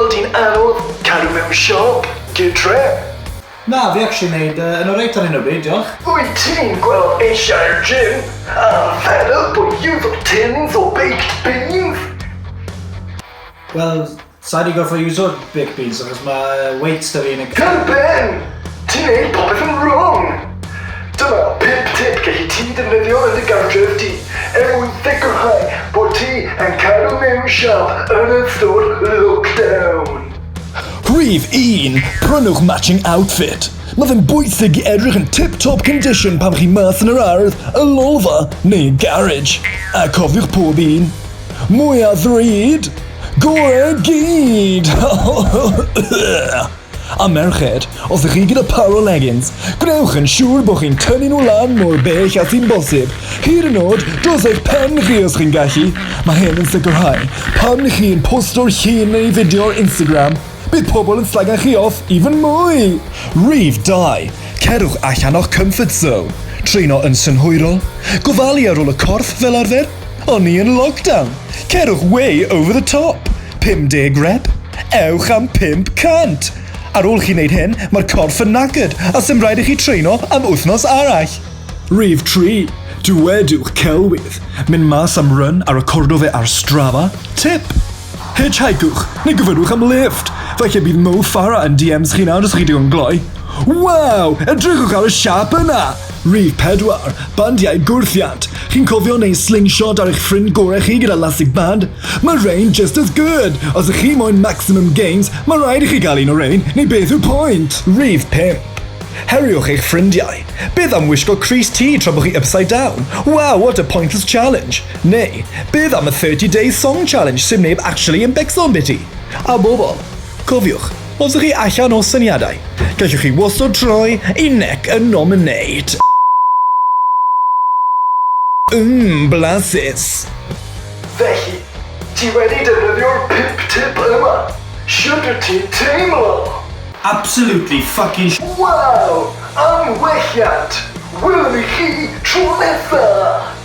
gweld hi'n anodd cadw mewn siâp gytre? Na, fi actually neud yy, yn oreit ar hyn o bryd, diolch. Wyt ti'n gweld eisiau'r gym a fed up o iwso tins o baked beans? Wel, sa i 'di gorfod iwso baked beans achos mae weights 'da fi yn y... Cer ben! Ti'n neud popeth yn wrong! Dyma 5 tip gelli ti ddefnyddio yn dy gartref di er mwyn sicrhau bod ti yn cadw mewn siâp yn ystod lockdown. Rhif 1, Prynwch matching outfit. Mae fe'n bwysig i edrych yn tip top condition pan chi mas yn yr ardd, y lolfa neu y garage. A cofiwch pob un. Mwya ddrud, gore gyd! A merched, os ych chi gyda par o leggings, gwnewch yn siŵr bod chi'n tynnu nhw lan mor bell â sy'n bosib, hyd yn oed dros eich pen chi os chi'n gallu. Mae hyn yn sicrhau, pan chi yn posto'r llun neu fideo ar Instagram, bydd pobl yn slagan chi off even mwy! Rhif 2, Cerwch allan o'ch comfort zone. Treino yn synhwyrol. Gofalu ar ôl y corff fel arfer. O'n ni yn lockdown. Cerwch way over the top. 50 rep. Ewch am 500! Ar ôl chi wneud hyn, mae'r corff yn knackered a sim rhaid i chi treino am wythnos arall. Rhif 3. Dywedwch celwydd. Mynd mas am run a recordo fe ar Strava. Tip! Hitchhikewch, neu gofynnwch am lift! Falle bydd Mo Farah yn DMs chi nawr os chi digon gloi. Waw! Edrychwch ar y siâp yna! Rhif 4. Bandiau gwrthiant. Chi'n cofio neud slingshot ar eich ffrind gorau chi gyda lastig band? Mae rein just as good! Os ych chi moyn maximum gains, mae rhaid i chi gael un o rein, neu beth yw'r pwynt? Rhif 5. Heriwch eich ffrindiau. Beth am wisgo crys T tra bod chi upside down? Wow, what a pointless challenge! Neu, beth am y 30 day song challenge sydd neb actually yn becso ambiti? A bobl, cofiwch, os ych chi allan o syniadau, gallwch chi wastod troi i Neck a Nominate. Mmm, blasus! Felly, ti wedi defnyddio'r 5 tip yma. Shwt wyt ti'n teimlo? Absolutely fucking sh. Waw! Am welliant! Welwn ni chi tro nesa!